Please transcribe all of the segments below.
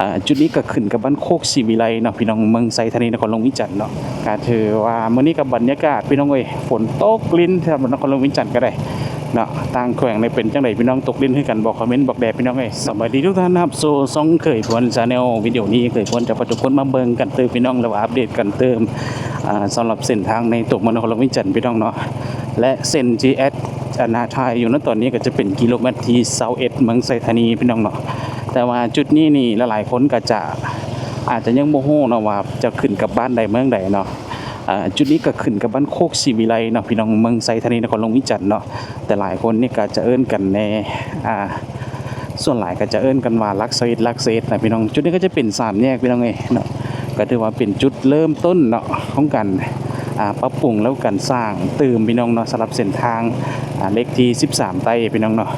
ອ່າ ຈຸດນີ້ກໍຂຶ້ນກັບບ້ານໂຄກສີວິໄລເນາະ ພີ່ນ້ອງ ເມືອງໄຊທານີ ນະຄອນຫຼວງວຽງຈັນເນາະ. ກໍຖືວ່າມື້ນີ້ກໍບັນຍາກາດ ພີ່ນ້ອງເອີຍ ຝົນຕົກລິນ ສຳລັບນະຄອນຫຼວງວຽງຈັນກໍໄດ້ເນາະ ຕ່າງແຂວງນີ້ເປັນຈັ່ງໃດ ພີ່ນ້ອງ ຕົກລິນຄືກັນບໍ່ ຄອມເມັນບອກແດ່ ພີ່ນ້ອງເອີຍ. ສະບາຍດີທຸກທ່ານ ຮັບສູ່ຊ່ອງເຄີຍພອນ Channel ວິດີໂອນີ້ເຄີຍພອນຈະພາທຸກຄົນມາເບິ່ງກັນຕື່ມ ພີ່ນ້ອງ ແລ້ວວ່າອັບເດດກັນຕື່ມ ອ່າ ສຳລັບເສັ້ນທາງໃນຕົວເມືອງນະຄອນຫຼວງວຽງຈັນ ພີ່ນ້ອງເນາະ ແລະ ເສັ້ນທີ່ແອັດ ອັນນາ ຖ່າຍຢູ່ນະຕອນນີ້ກໍຈະເປັນກິໂລແມັດທີຊາວເອັດ ເມືອງໄຊທານີ ພີ່ນ້ອງເນາະ. ແຕ່ວ່າຈຸດນີ້ນີ້ຫຼາຍໆຄົນກໍຈະ ອາດຈະຍັງບໍ່ຮູ້ເນາະວ່າຈະຂຶ້ນກັບບ້ານໃດເມືອງໃດເນາະ. ອ່າ ຈຸດນີ້ກໍຂຶ້ນກັບບ້ານໂຄກສີວິໄລເນາະ ພີ່ນ້ອງ ເມືອງໄຊທານີ ນະຄອນຫຼວງວຽງຈັນເນາະ. ແຕ່ຫຼາຍຄົນນີ້ກໍຈະເອີ້ນກັນແດ່ ອ່າ ສ່ວນຫຼາຍກໍຈະເອີ້ນກັນວ່າຫຼັກຊາວເອັດ ຫຼັກຊາວເອັດນະ ພີ່ນ້ອງ. ຈຸດນີ້ກໍຈະເປັນສາມແຍກ ພີ່ນ້ອງເອີຍເນາະ ກໍຖືວ່າເປັນຈຸດເລີ່ມຕົ້ນເນາະ ຂອງການ ອ່າ ປັບປຸງ ແລ້ວການສ້າງຕື່ມ ພີ່ນ້ອງເນາະ ສຳລັບເສັ້ນທາງ ອ່າ ເລກທີສິບສາມໃຕ້ ພີ່ນ້ອງເນາະ.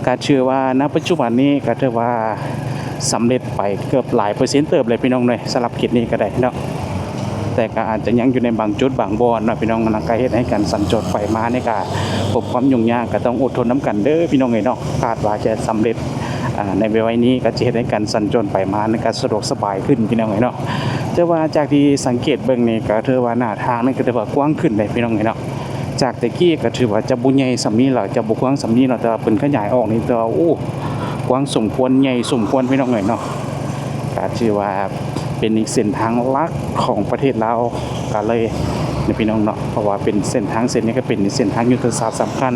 ກໍຖືວ່ານະປັດຈຸບັນນີ້ກໍຖືວ່າສຳເລັດໄປເກືອບຫຼາຍເປີເຊັນເຕີບເລີຍ ພີ່ນ້ອງເອີຍ ສຳລັບເຂດນີ້ກໍໄດ້ເນາະ. ແຕ່ກໍອາດຈະຍັງຢູ່ໃນບາງຈຸດບາງບ່ອນເນາະ ພີ່ນ້ອງ ມັນກໍເຮັດໃຫ້ການສັນຈອນໄປມານີ້ກໍພົບຄວາມຫຍຸ້ງຍາກ ກໍຕ້ອງອົດທົນນຳກັນເດີ ພີ່ນ້ອງເອີຍເນາະ. ຄາດວ່າຈະສຳເລັດ ອ່າ ໃນໄວໆນີ້ ກໍຈະເຮັດໃຫ້ການສັນຈອນໄປມານີ້ກໍສະດວກສະບາຍຂຶ້ນ ພີ່ນ້ອງເອີຍເນາະ. ແຕ່ວ່າຈາກທີ່ສັງເກດເບິ່ງນີ້ ກໍຖືວ່າໜ້າທາງນີ້ກໍຖືວ່າກວ້າງຂຶ້ນເດ້ ພີ່ນ້ອງເອີຍເນາະ. ຈາກແຕ່ກີ້ກໍຖືວ່າຈະບໍ່ໃຫຍ່ສ່ຳນີ້ລະ ຈະບໍ່ກວ້າງສ່ຳນີ້ເນາະ ແຕ່ວ່າເພິ່ນຂະຫຍາຍອອກນີ້ ແຕ່ວ່າ ໂອ້ ກວ້າງສົມຄວນ ໃຫຍ່ສົມຄວນ ພີ່ນ້ອງເອີຍເນາະ. ກໍຖືວ່າເປັນອີກເສັ້ນທາງຫຼັກຂອງປະເທດລາວກັນເລີຍນະ ພີ່ນ້ອງເນາະ ເພາະວ່າເປັນເສັ້ນທາງເສັ້ນນີ້ກໍເປັນເສັ້ນທາງຍຸດທະສາດສຳຄັນ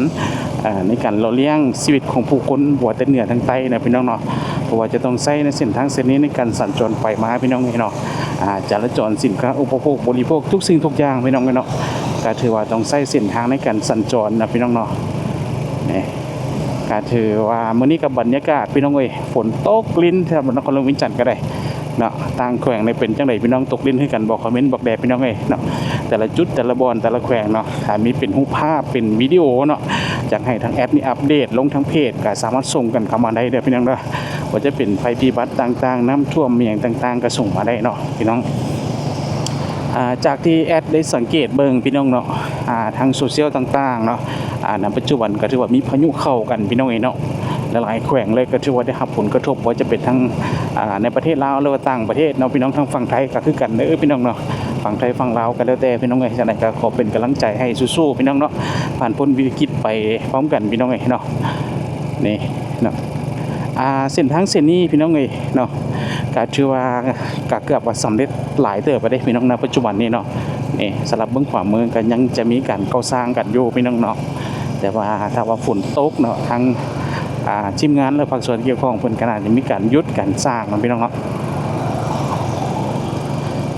ເອີ ໃນການຫຼໍ່ລ້ຽງຊີວິດຂອງຜູ້ຄົນ ບໍ່ວ່າແຕ່ເໜືອທາງໃຕ້ນະ ພີ່ນ້ອງເນາະ. ເພາະວ່າຈະຕ້ອງໃຊ້ໃນເສັ້ນທາງເສັ້ນນີ້ໃນການສັນຈອນໄປມາ ພີ່ນ້ອງເອີຍເນາະ. ອ່າ ຈະລາຈອນ ສິນຄ້າອຸປະໂພກບໍລິໂພກ ທຸກສິ່ງທຸກຢ່າງ ພີ່ນ້ອງເອີຍເນາະ ກໍຖືວ່າຕ້ອງໃຊ້ເສັ້ນທາງໃນການສັນຈອນນະ ພີ່ນ້ອງເນາະ. ນີ້ ກໍຖືວ່າມື້ນີ້ກໍບັນຍາກາດ ພີ່ນ້ອງເອີຍ ຝົນຕົກລິນ ສຳລັບນະຄອນຫຼວງວຽງຈັນກໍໄດ້ເນາະ. ຕ່າງແຂວງນີ້ເປັນຈັ່ງໃດ ພີ່ນ້ອງ ຕົກລິນຄືກັນບໍ່ ຄອມເມັນບອກແດ່ ພີ່ນ້ອງເອີຍເນາະ. ແຕ່ລະຈຸດ ແຕ່ລະບ່ອນ ແຕ່ລະແຂວງເນາະ ຖ້າມີເປັນຮູບພາບ ເປັນວິດີໂອເນາະ ຢາກໃຫ້ທາງແອັດນີ້ອັບເດດລົງທາງເພຈ ກໍສາມາດສົ່ງກັນເຂົ້າມາໄດ້ເດີ ພີ່ນ້ອງເດີ. ບໍ່ວ່າຈະເປັນໄພພິບັດຕ່າງໆ ນ້ຳຖ້ວມ ອີ່ຫຍັງຕ່າງໆ ກໍສົ່ງມາໄດ້ເນາະ ພີ່ນ້ອງ. ອ່າ ຈາກທີ່ແອັດໄດ້ສັງເກດເບິ່ງ ພີ່ນ້ອງເນາະ ອ່າ ທາງໂຊຊຽວຕ່າງໆເນາະ ອ່າ ໃນປັດຈຸບັນກໍຖືວ່າມີພາຍຸເຂົ້າກັນ ພີ່ນ້ອງເອີຍເນາະ. ຫຼາຍໆແຂວງເລີຍກໍຖືວ່າໄດ້ຮັບຜົນກະທົບ ບໍ່ວ່າຈະເປັນທັງ ອ່າ ໃນປະເທດລາວ ຫຼືວ່າຕ່າງປະເທດເນາະ ພີ່ນ້ອງ. ທາງຝັ່ງໄທກໍຄືກັນເດີ ພີ່ນ້ອງເນາະ ຝັ່ງໄທຝັ່ງລາວກໍແລ້ວແຕ່ ພີ່ນ້ອງເອີຍ. ຈັ່ງໃດກໍຂໍເປັນກຳລັງໃຈໃຫ້ສູ້ໆ ພີ່ນ້ອງເນາະ ຜ່ານພົ້ນວິກິດໄປພ້ອມກັນ ພີ່ນ້ອງເອີຍເນາະ. ນີ້ເນາະ ອ່າ ເສັ້ນທາງເສັ້ນນີ້ ພີ່ນ້ອງເອີຍເນາະ ກໍຖືວ່າກໍເກືອບວ່າສຳເລັດຫຼາຍເຕີບແລ້ວເດ້ ພີ່ນ້ອງ ນະປັດຈຸບັນນີ້ເນາະ. ນີ້ ສຳລັບເບື້ອງຂວາມືກໍຍັງຈະມີການກໍ່ສ້າງກັນຢູ່ ພີ່ນ້ອງເນາະ. ແຕ່ວ່າຖ້າວ່າຝົນຕົກເນາະ ທາງ ອ່າ ທີມງານ ແລະ ພາກສ່ວນກ່ຽວຂ້ອງເພິ່ນກໍໜ້າຈະມີການຢຸດການສ້າງເນາະ ພີ່ນ້ອງເນາະ.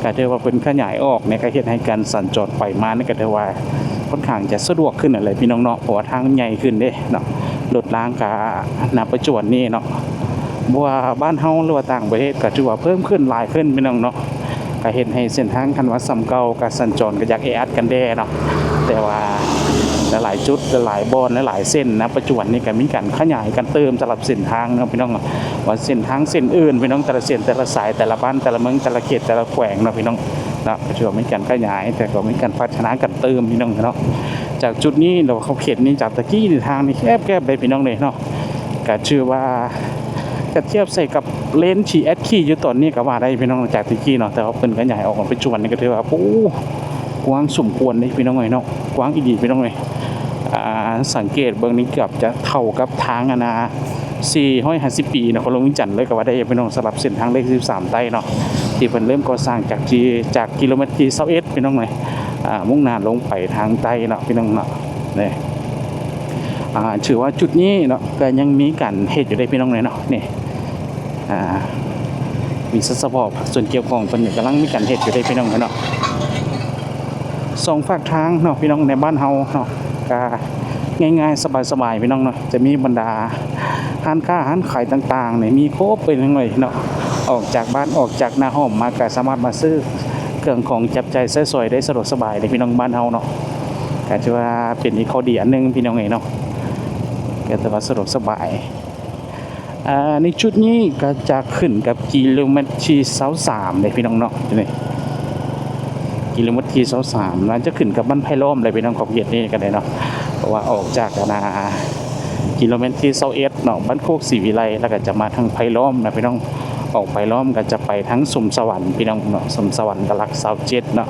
ກໍຖືວ່າເພິ່ນຂະຫຍາຍອອກນີ້ ກໍເຮັດໃຫ້ການສັນຈອນໄປມານີ້ ກໍຖືວ່າຄ່ອນຂ້າງຈະສະດວກຂຶ້ນຫັ້ນແຫຼະ ພີ່ນ້ອງເນາະ ເພາະວ່າທາງໃຫຍ່ຂຶ້ນເດ້ເນາະ. ລົດລາງກໍ ນະປັດຈຸບັນນີ້ເນາະ ບໍ່ວ່າບ້ານເຮົາ ຫຼືວ່າຕ່າງປະເທດ ກໍຖືວ່າເພີ່ມຂຶ້ນຫຼາຍຂຶ້ນ ພີ່ນ້ອງເນາະ. ກໍເຮັດໃຫ້ເສັ້ນທາງ ຄັນວ່າສ່ຳເກົ່າ ການສັນຈອນກໍຢາກແອອັດກັນແດ່ເນາະ. ແຕ່ວ່າຫຼາຍໆຈຸດ ຫຼາຍໆບ່ອນ ຫຼາຍໆເສັ້ນນະ ປັດຈຸບັນນີ້ກໍມີການຂະຫຍາຍກັນຕື່ມ ສຳລັບເສັ້ນທາງເນາະ ພີ່ນ້ອງເນາະ. ວ່າເສັ້ນທາງເສັ້ນອື່ນ ພີ່ນ້ອອງ ແຕ່ລະເສັ້ນ ແຕ່ລະສາຍ ແຕ່ລະບ້ານ ແຕ່ລະເມືອງ ແຕ່ລະເຂດ ແຕ່ລະແຂວງເນາະ ພີ່ນ້ອງເນາະ ກໍຖືວ່າມີການຂະຫຍາຍ ແຕ່ກໍມີການພັດທະນາກັນຕື່ມ ພີ່ນ້ອງເນາະ. ຈາກຈຸດນີ້ ແລ້ວເຂົ້າເຂດນີ້ ຈາກແຕ່ກີ້ນີ້ ທາງນີ້ແຄບໆເດ້ ພີ່ນ້ອງເດ້ເນາະ. ກໍຖືວ່າ ກະທຽບໃສ່ກັບເລນທີ່ແອັດຂີ່ຢູ່ຕອນນີ້ກໍວ່າໄດ້ ພີ່ນ້ອງ ຈາກແຕ່ກີ້ເນາະ. ແຕ່ວ່າເພິ່ນກໍຍ້າຍອອກ ປັດຈຸບັນນີ້ກໍຖືວ່າ ໂອ້ ກວ້າງສົມຄວນເດ້ ພີ່ນ້ອງເອີຍເນາະ ກວ້າງອີ່ຫຼີ ພີ່ນ້ອງເອີຍ. ອ່າ ສັງເກດເບິ່ງນີ້ເກືອບຈະເທົ່າກັບທາງ ອັນນ່າ ສີ່ຮ້ອຍຫ້າສິບປີນະຄອນຫຼວງວຽງຈັນເລີຍກໍວ່າໄດ້ ພີ່ນ້ອງ ສຳລັບເສັ້ນທາງເລກສິບສາມໃຕ້ເນາະ ທີ່ເພິ່ນເລີ່ມກໍ່ສ້າງຈາກທີ່ ຈາກກິໂລແມັດທີຊາວເອັດ ພີ່ນ້ອງເອີຍ ອ່າ ມຸ່ງໜ້າລົງໄປທາງໃຕ້ເນາະ ພີ່ນ້ອງເນາະ. ນີ້ ອ່າ ຖືວ່າຈຸດນີ້ເນາະ ກໍຍັງມີການເຮັດຢູ່ເດ້ ພີ່ນ້ອງເອີຍເນາະ. ນີ້ ອ່າ ວິສະສະພາ ພາກສ່ວນກ່ຽວຂ້ອງເພິ່ນກຳລັງມີການເຮັດຢູ່ເດ້ ພີ່ນ້ອງເນາະ. ສອງຟາກທາງເນາະ ພີ່ນ້ອງ ໃນບ້ານເຮົາເນາະ ກໍງ່າຍໆ ສະບາຍໆ ພີ່ນ້ອງເນາະ. ຈະມີບັນດາຮ້ານຄ້າຮ້ານຂາຍຕ່າງໆນີ້ ມີຄົບເປັນຫຍັງເລີຍເນາະ. ອອກຈາກບ້ານ ອອກຈາກໜ້າຫ້ອມມາ ກໍສາມາດມາຊື້ເຄື່ອງຂອງຈັບຈ່າຍໃຊ້ສອຍໄດ້ສະດວກສະບາຍເດ້ ພີ່ນ້ອງ ບ້ານເຮົາເນາະ. ກໍຖືວ່າເປັນອີກຂໍ້ດີອັນໜຶ່ງ ພີ່ນ້ອງເອີຍເນາະ ກໍຖືວ່າສະດວກສະບາຍ. ອ່າ ໃນຈຸດນີ້ກໍຈະຂຶ້ນກັບກິໂລແມັດທີຊາວສາມເດ້ ພີ່ນ້ອງເນາະ. ນີ້ ກິໂລແມັດທີຊາວສາມ ໜ້າຈະຂຶ້ນກັບບ້ານໄຜ່ລ້ອມເລີຍ ພີ່ນ້ອງ ຂອບເຂດນີ້ກໍໄດ້ເນາະ. ເພາະວ່າອອກຈາກ ອັນນ່າ ກິໂລແມັດທີຊາວເອັດເນາະ ບ້ານໂຄກສີວິໄລ ແລ້ວກໍຈະມາທາງໄຜ່ລ້ອມນະ ພີ່ນ້ອງ. ອອກໄປລ້ອມກໍຈະໄປທາງສົມສະຫວັນພີ່ນ້ອງເນາະ, ສົມສະຫວັນກໍຫຼັກຊາວເຈັດເນາະ.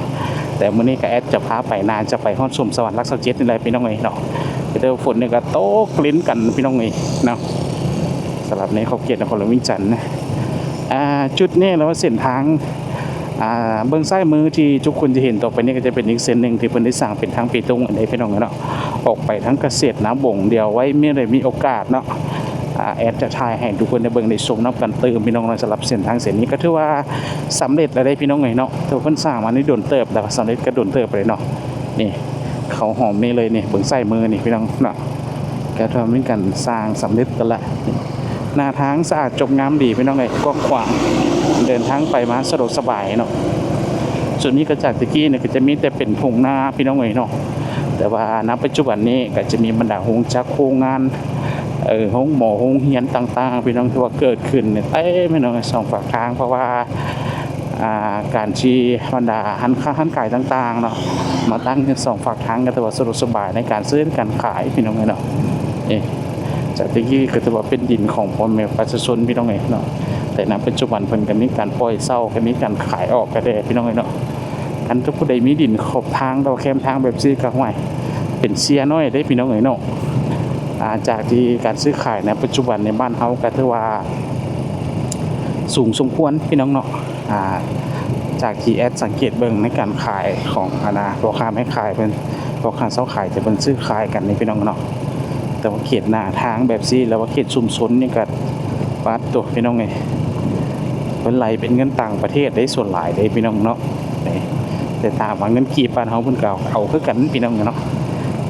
ແຕ່ມື້ນີ້ກໍແອດຈະພາໄປ ໜ້າຈະໄປຮອດສົມສະຫວັນຫຼັກຊາວເຈັດນີ້ແຫຼະພີ່ນ້ອງເອີຍເນາະ. ແຕ່ວ່າຝົນນີ້ກໍຕົກລິນກັນພີ່ນ້ອງເອີຍເນາະ, ສຳລັບໃນຂອບເຂດນະຄອນຫຼວງວຽງຈັນນະ. ອ່າ ຈຸດນີ້ ຫຼືວ່າເສັ້ນທາງ ອ່າ ເບື້ອງຊ້າຍມືທີ່ທຸກຄົນຈະເຫັນຕໍ່ໄປນີ້ ກໍຈະເປັນອີກເສັ້ນໜຶ່ງທີ່ເພິ່ນໄດ້ສ້າງເປັນທາງເປຕົງອັນໃດພີ່ນ້ອງເນາະ, ອອກໄປທາງກະເສດນາບົງ. ດຽວໄວ້ມີ ໄດ້ມີໂອກາດເນາະ ອ່າ ແອດຈະຖ່າຍໃຫ້ທຸກຄົນໄດ້ເບິ່ງໄດ້ຊົມນຳກັນຕື່ມພີ່ນ້ອງເນາະ. ສຳລັບເສັ້ນທາງເສັ້ນນີ້ກໍຖືວ່າສຳເລັດແລ້ວເດ້ພີ່ນ້ອງເອີຍເນາະ, ຖືວ່າເພິ່ນສ້າງມານີ້ດົນເຕີບ ແລ້ວກໍສຳເລັດກໍດົນເຕີບແລ້ວເນາະ. ນີ້ ເຂົາຫອມນີ້ເລີຍນີ້ ເບິ່ງຊ້າຍມືນີ້ພີ່ນ້ອງເນາະ, ກໍຖືວ່າມີການສ້າງສຳເລັດກັນລະ. ໜ້າທາງສະອາດຈົບງາມດີພີ່ນ້ອງເອີຍ, ກວ້າງຂວາງ ເດີນທາງໄປມາສະດວກສະບາຍເນາະ. ຈຸດນີ້ກໍຈາກແຕ່ກີ້ນີ້ກໍຈະມີແຕ່ເປັນທົ່ງນາພີ່ນ້ອງເອີຍເນາະ, ແຕ່ວ່ານະປັດຈຸບັນນີ້ກໍຈະມີບັນດາໂຮງຈັກໂຮງງານ ເອີ ໂຮງໝໍໂຮງຮຽນຕ່າງໆ ພີ່ນ້ອງ ທີ່ວ່າເກີດຂຶ້ນເຕັມພີ່ນ້ອງ ສອງຟາກທາງ. ເພາະວ່າ ອ່າ ການທີ່ບັນດາຮ້ານຄ້າຮ້ານຂາຍຕ່າງໆເນາະ ມາຕັ້ງຢູ່ສອງຟາກທາງ ກໍຖືວ່າສະດວກສະບາຍໃນການຊື້ການຂາຍພີ່ນ້ອງເອີຍເນາະ. ເອີ ຈາກແຕ່ກີ້ກໍຖືວ່າເປັນດິນຂອງພໍ່ແມ່ປະຊາຊົນພີ່ນ້ອງເອີຍເນາະ, ແຕ່ນະປັດຈຸບັນເພິ່ນກໍມີການປ່ອຍເຊົ່າ ກໍມີການຂາຍອອກກະແດ່ພີ່ນ້ອງເອີຍເນາະ. ຄັນທຸກຜູ້ໃດມີດິນຂອບທາງ ຫຼືວ່າແຄມທາງແບບຊີ້ກໍ ຫ້ວຍ ເປັນເຊຍນ້ອຍເດ້ພີ່ນ້ອງເອີຍເນາະ. ອ່າ ຈາກທີ່ການຊື້ຂາຍໃນປັດຈຸບັນໃນບ້ານເຮົາກໍຖືວ່າສູງສົມຄວນພີ່ນ້ອງເນາະ. ອ່າ ຈາກທີ່ແອດສັງເກດເບິ່ງໃນການຂາຍຂອງ ອັນນ່າ ພໍ່ຄ້າແມ່ຂາຍເພິ່ນ ພໍ່ຄ້າຊາວຂາຍ ທີ່ເພິ່ນຊື້ຂາຍກັນນີ້ພີ່ນ້ອງເນາະ. ແຕ່ວ່າເຂດໜ້າທາງແບບຊີ້ ຫຼືວ່າເຂດຊຸມຊົນນີ້ກໍ ປາດໂທ້ ພີ່ນ້ອງເອີຍ ເພິ່ນໄລ່ເປັນເງິນຕ່າງປະເທດເດ້ ສ່ວນຫຼາຍເດ້ພີ່ນ້ອງເນາະ. ແຕ່ຖາມວ່າເງິນກີບບ້ານເຮົາ ເພິ່ນກໍເອົາ ເອົາຄືກັນພີ່ນ້ອງເນາະ,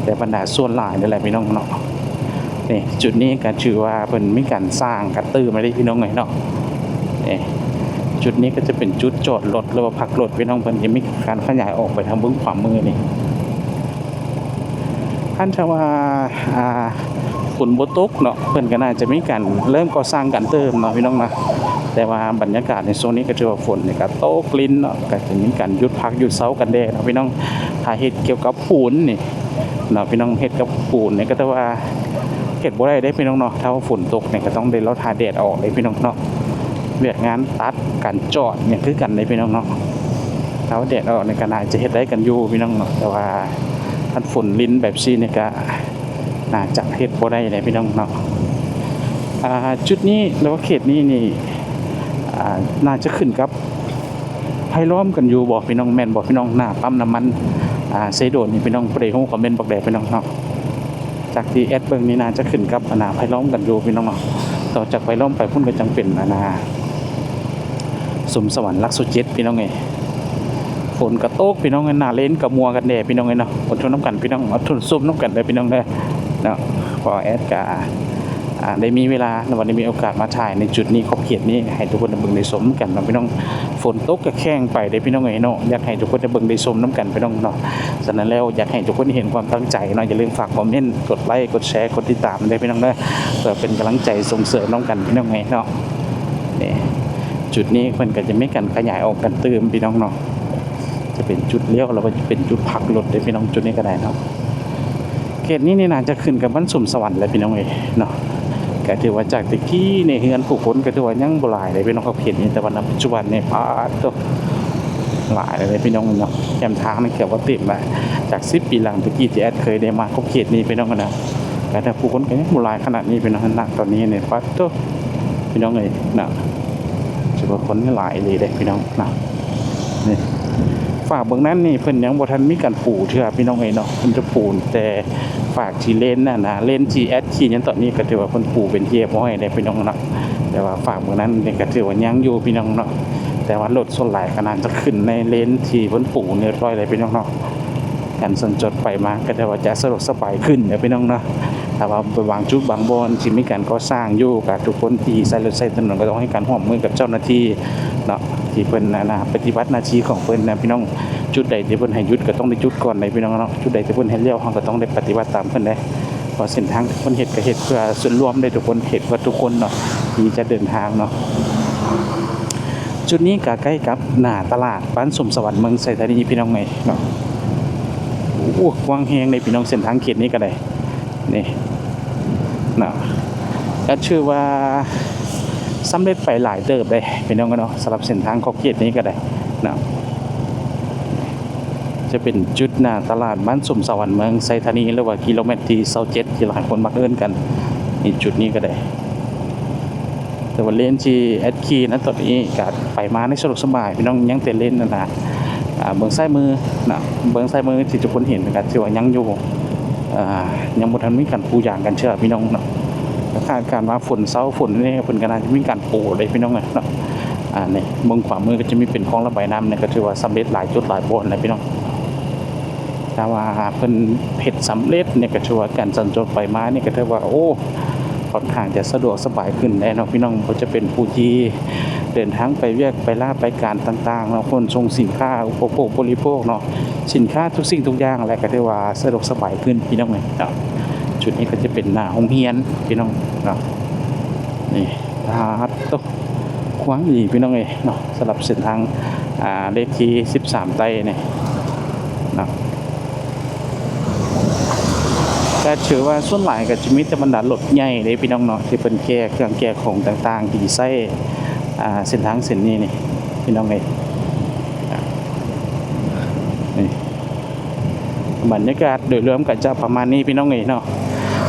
ແຕ່ບັນດາສ່ວນຫຼາຍນີ້ແຫຼະພີ່ນ້ອງເນາະ. ນີ້ ຈຸດນີ້ກໍຖືວ່າເພິ່ນມີການສ້າງກັນຕື່ມແລ້ວເດ້ພີ່ນ້ອງເອີຍເນາະ. ນີ້ ຈຸດນີ້ກໍຈະເປັນຈຸດຈອດລົດ ຫຼືວ່າພັກລົດພີ່ນ້ອງ, ເພິ່ນຈະມີການຂະຫຍາຍອອກໄປທາງເບື້ອງຂວາມືນີ້. ຄັນຖ້າວ່າ ອ່າ ຝົນບໍ່ຕົກເນາະ ເພິ່ນກໍໜ້າຈະມີການເລີ່ມກໍ່ສ້າງກັນຕື່ມເນາະພີ່ນ້ອງເນາະ. ແຕ່ວ່າບັນຍາກາດໃນຊ່ວງນີ້ກໍຖືວ່າຝົນນີ້ກໍຕົກລິນເນາະ, ກໍຈະມີການຢຸດພັກຢຸດເຊົາກັນແດ່ເນາະພີ່ນ້ອງ. ຖ້າເຮັດກ່ຽວກັບປູນນີ້ເນາະພີ່ນ້ອງ, ເຮັດກັບປູນນີ້ກໍຖືວ່າເຮັດບໍ່ໄດ້ເດ້ພີ່ນ້ອງເນາະ. ຖ້າວ່າຝົນຕົກນີ້ກໍຕ້ອງໄດ້ລໍຖ້າແດດອອກເດ້ພີ່ນ້ອງເນາະ. ວຽກງານຕັດ ການຈອດຫຍັງຄືກັນເດ້ພີ່ນ້ອງເນາະ. ຖ້າວ່າແດດອອກນີ້ກໍໜ້າຈະເຮັດໄດ້ກັນຢູ່ພີ່ນ້ອງເນາະ, ແຕ່ວ່າຄັນຝົນລິນແບບຊີ້ນີ້ກໍໜ້າຈະເຮັດບໍ່ໄດ້ເດ້ພີ່ນ້ອງເນາະ. ອ່າ ຈຸດນີ້ ຫຼືວ່າເຂດນີ້ນີ້ ອ່າ ໜ້າຈະຂຶ້ນກັບໄພລ້ອມກັນຢູ່ບໍ່ພີ່ນ້ອງ, ແມ່ນບໍ່ພີ່ນ້ອງ? ໜ້າປ້ຳນ້ຳມັນ ອ່າ ເຊໂດນນີ້ພີ່ນ້ອງ, ຜູ້ໃດຮູ້ຄອມເມັນບອກແດ່ພີ່ນ້ອງເນາະ. ຈາກທີ່ແອດເບິ່ງນີ້ໜ້າຈະຂຶ້ນກັບ ອັນນ່າ ໄພລ້ອມກັນຢູ່ພີ່ນ້ອງເນາະ. ຕໍ່ຈາກໄພລ້ອມໄປພຸ້ນກໍຈັ່ງເປັນ ອັນນ່າ ສົມສະຫວັນຫຼັກຊາວເຈັດພີ່ນ້ອງເອີຍ. ຝົນກໍຕົກພີ່ນ້ອງເອີຍ, ໜ້າເລນກໍມົວກັນແດ່ພີ່ນ້ອງເອີຍເນາະ. ອົດທົນນຳກັນພີ່ນ້ອງ, ອົດທົນຊົມນຳກັນເດີພີ່ນ້ອງເດີເນາະ. ເພາະແອດກະ ອ່າ ໄດ້ມີເວລາ ແລ້ວກໍໄດ້ມີໂອກາດມາຖ່າຍໃນຈຸດນີ້ ຂອບເຂດນີ້ ໃຫ້ທຸກຄົນໄດ້ເບິ່ງໄດ້ຊົມກັນເນາະພີ່ນ້ອງ. ຝົນຕົກກໍແຂ່ງໄປເດ້ພີ່ນ້ອງເອີຍເນາະ, ຢາກໃຫ້ທຸກຄົນໄດ້ເບິ່ງໄດ້ຊົມນຳກັນພີ່ນ້ອງເນາະ. ສະນັ້ນແລ້ວ ຢາກໃຫ້ທຸກຄົນເຫັນຄວາມຕັ້ງໃຈເນາະ, ຢ່າລືມຝາກຄອມເມັນ ກົດໄລ ກົດແຊ ກົດຕິດຕາມເດ້ພີ່ນ້ອງເດີ, ເພື່ອເປັນກຳລັງໃຈສົ່ງເສີມນຳກັນພີ່ນ້ອງເອີຍເນາະ. ນີ້ ຈຸດນີ້ເພິ່ນກໍຈະມີການຂະຫຍາຍອອກກັນຕື່ມພີ່ນ້ອງເນາະ. ຈະເປັນຈຸດລ້ຽວ ແລ້ວກໍຈະເປັນຈຸດພັກລົດເດ້ພີ່ນ້ອງ, ຈຸດນີ້ກໍໄດ້ເນາະ. ເຂດນີ້ນີ້ໜ້າຈະຂຶ້ນກັບບ້ານສົມສະຫວັນແຫຼະພີ່ນ້ອງເອີຍເນາະ. ກໍຖືວ່າຈາກແຕ່ກີ້ນີ້ ເຮືອນຜູ້ຄົນກໍຖືວ່າຍັງບໍ່ຫຼາຍເດ້ພີ່ນ້ອງ ກັບເຂດນີ້, ແຕ່ວ່ານະປັດຈຸບັນນີ້ ປາດໂທ້ ຫຼາຍເລີຍພີ່ນ້ອງເນາະ. ແຄມທາງນີ້ເກືອບວ່າເຕັມລະ. ຈາກສິບປີຫຼັງແຕ່ກີ້ທີ່ແອດເຄີຍໄດ້ມາຂອບເຂດນີ້ພີ່ນ້ອງເນາະ, ກໍແຕ່ຜູ້ຄົນກໍຍັງບໍ່ຫຼາຍຂະໜາດນີ້ພີ່ນ້ອງ. ນະຕອນນີ້ນີ້ ປາດໂທ້ ພີ່ນ້ອງເອີຍເນາະ, ຖືວ່າຄົນນີ້ຫຼາຍອີ່ຫຼີເດ້ພີ່ນ້ອງເນາະ. ນີ້ ຟາກເບື້ອງນັ້ນນີ້ເພິ່ນຍັງບໍ່ທັນມີການປູເທື່ອພີ່ນ້ອງເອີຍເນາະ, ເພິ່ນຈະປູແຕ່ຟາກທີ່ເລນນັ້ນນະ, ເລນທີ່ແອດຂີ່ຢູ່ຕອນນີ້ກໍຖືວ່າເພິ່ນປູເປັນທີ່ຮຽບຮ້ອຍແລ້ວພີ່ນ້ອງເນາະ. ແຕ່ວ່າຟາກເບື້ອງນັ້ນນີ້ກໍຖືວ່າຍັງຢູ່ພີ່ນ້ອງເນາະ, ແຕ່ວ່າລົດສ່ວນຫຼາຍກໍໜ້າຈະຂຶ້ນໃນເລນທີ່ເພິ່ນປູຮຽບຮ້ອຍແລ້ວພີ່ນ້ອງເນາະ. ການສັນຈອນໄປມາກໍຖືວ່າຈະສະດວກສະບາຍຂຶ້ນເນາະພີ່ນ້ອງເນາະ. ຖ້າວ່າບາງຈຸດບາງບ່ອນທີ່ມີການກໍ່ສ້າງຢູ່ ກໍທຸກຄົນທີ່ໃຊ້ລົດໃຊ້ຖະໜົນກໍຕ້ອງໃຫ້ການຮ່ວມມືກັບເຈົ້າໜ້າທີ່ເນາະ ທີ່ເພິ່ນ ອັນນ່າ ປະຕິບັດໜ້າທີ່ຂອງເພິ່ນນະພີ່ນ້ອງ. ຈຸດໃດທີ່ເພິ່ນໃຫ້ຢຸດກໍຕ້ອງໄດ້ຢຸດກ່ອນເດ້ພີ່ນ້ອງເນາະ, ຈຸດໃດທີ່ເພິ່ນໃຫ້ລ້ຽວ ເຮົາກໍຕ້ອງໄດ້ປະຕິບັດຕາມເພິ່ນເດ້. ເພາະເສັ້ນທາງທີ່ເພິ່ນເຮັດ ກໍເຮັດເພື່ອສ່ວນລວມເດ້ທຸກຄົນ, ເຮັດເພື່ອທຸກຄົນເນາະ ທີ່ຈະເດີນທາງເນາະ. ຈຸດນີ້ກໍໃກ້ກັບໜ້າຕະຫຼາດບ້ານສົມສະຫວັນ ເມືອງໄຊທານີພີ່ນ້ອງເອີຍເນາະ. ໂອ້ ກວ້າງແຮງເດ້ພີ່ນ້ອງ, ເສັ້ນທາງເຂດນີ້ກໍໄດ້ ນີ້ເນາະ. ກໍຖືວ່າ ສຳເລັດໄປຫຼາຍເຕີບເດ້ພີ່ນ້ອງເນາະ. ສຳລັບເສັ້ນທາງຂອບເຂດນີ້ກໍໄດ້ເນາະ ຈະເປັນຈຸດໜ້າຕະຫຼາດບ້ານສົມສະຫວັນ ເມືອງໄຊທານີ ຫຼືວ່າກິໂລແມັດທີຊາວເຈັດ ທີ່ຫຼາຍຄົນມັກເອີ້ນກັນ ນີ້ ຈຸດນີ້ກໍໄດ້. ແຕ່ວ່າເລນທີ່ແອັດຂີ່ນະ ຕອນນີ້ກໍໄປມາໄດ້ສະດວກສະບາຍພີ່ນ້ອງ. ຍັງແຕ່ເລນນັ້ນນະ ອ່າ ເບື້ອງຊ້າຍມືນະ ເບື້ອງຊ້າຍມືທີ່ທຸກຄົນເຫັນກໍຖືວ່າຍັງຢູ່ ອ່າ ຍັງບໍ່ທັນມີການປູຢາງກັນເທື່ອພີ່ນ້ອງເນາະ. ຄາດການວ່າຝົນເຊົາ ຝົນນີ້ ເພິ່ນກໍໜ້າຈະມີການປູເດ້ພີ່ນ້ອງເອີຍເນາະ. ອ່າ ນີ້ເບິ່ງຂວາມືກໍຈະມີເປັນຄອງລະບາຍນ້ຳນີ້ ກໍຖືວ່າສຳເລັດຫຼາຍຈຸດຫຼາຍບ່ອນແລ້ວພີ່ນ້ອງ. ຖ້າວ່າເພິ່ນເຮັດສຳເລັດນີ້ ກໍຖືວ່າການສັນຈອນໄປມານີ້ ກໍຖືວ່າ ໂອ້ ຂ້ອນຂ້າງຈະສະດວກສະບາຍຂຶ້ນແຫຼະເນາະພີ່ນ້ອງ. ບໍ່ວ່າຈະເປັນຜູ້ທີ່ເດີນທາງໄປວຽກໄປລາໄປການຕ່າງໆເນາະ, ຂົນສົ່ງສິນຄ້າ ອຸປະໂພກບໍລິໂພກເນາະ, ສິນຄ້າທຸກສິ່ງທຸກຢ່າງແຫຼະ ກໍຖືວ່າສະດວກສະບາຍຂຶ້ນພີ່ນ້ອງເອີຍເນາະ. ຈຸດນີ້ກໍຈະເປັນໜ້າໂຮງຮຽນພີ່ນ້ອງເນາະ. ນີ້ ປາດໂທ້ ກວ້າງອີ່ຫຼີພີ່ນ້ອງເອີຍເນາະ. ສຳລັບເສັ້ນທາງ ອ່າ ເລກທີສິບສາມໃຕ້ນີ້ເນາະ ກໍຖືວ່າສ່ວນຫຼາຍກໍຈະມີແຕ່ບັນດາລົດໃຫຍ່ເດ້ພີ່ນ້ອງເນາະ ທີ່ເພິ່ນແກ່ເຄື່ອງແກ່ຂອງຕ່າງໆ ທີ່ໃຊ້ ອ່າ ເສັ້ນທາງເສັ້ນນີ້ນີ້ພີ່ນ້ອງເອີຍ. ນີ້ ບັນຍາກາດໂດຍລວມກໍຈະປະມານນີ້ພີ່ນ້ອງເອີຍເນາະ.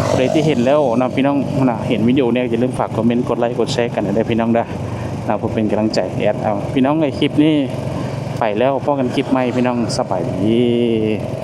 ຜູ້ໃດທີ່ເຫັນແລ້ວເນາະ ພີ່ນ້ອງນະ ເຫັນວິດີໂອນີ້ ຢ່າລືມຝາກຄອມເມັນ ກົດໄລ ກົດແຊກັນເດີພີ່ນ້ອງເດີ ເພື່ອເປັນກຳລັງໃຈແອດເອົາ. ພີ່ນ້ອງເອີຍ ຄລິບນີ້ໄປແລ້ວ ພໍ້ກັນຄລິບໃໝ່ພີ່ນ້ອງ ສະບາຍດີ.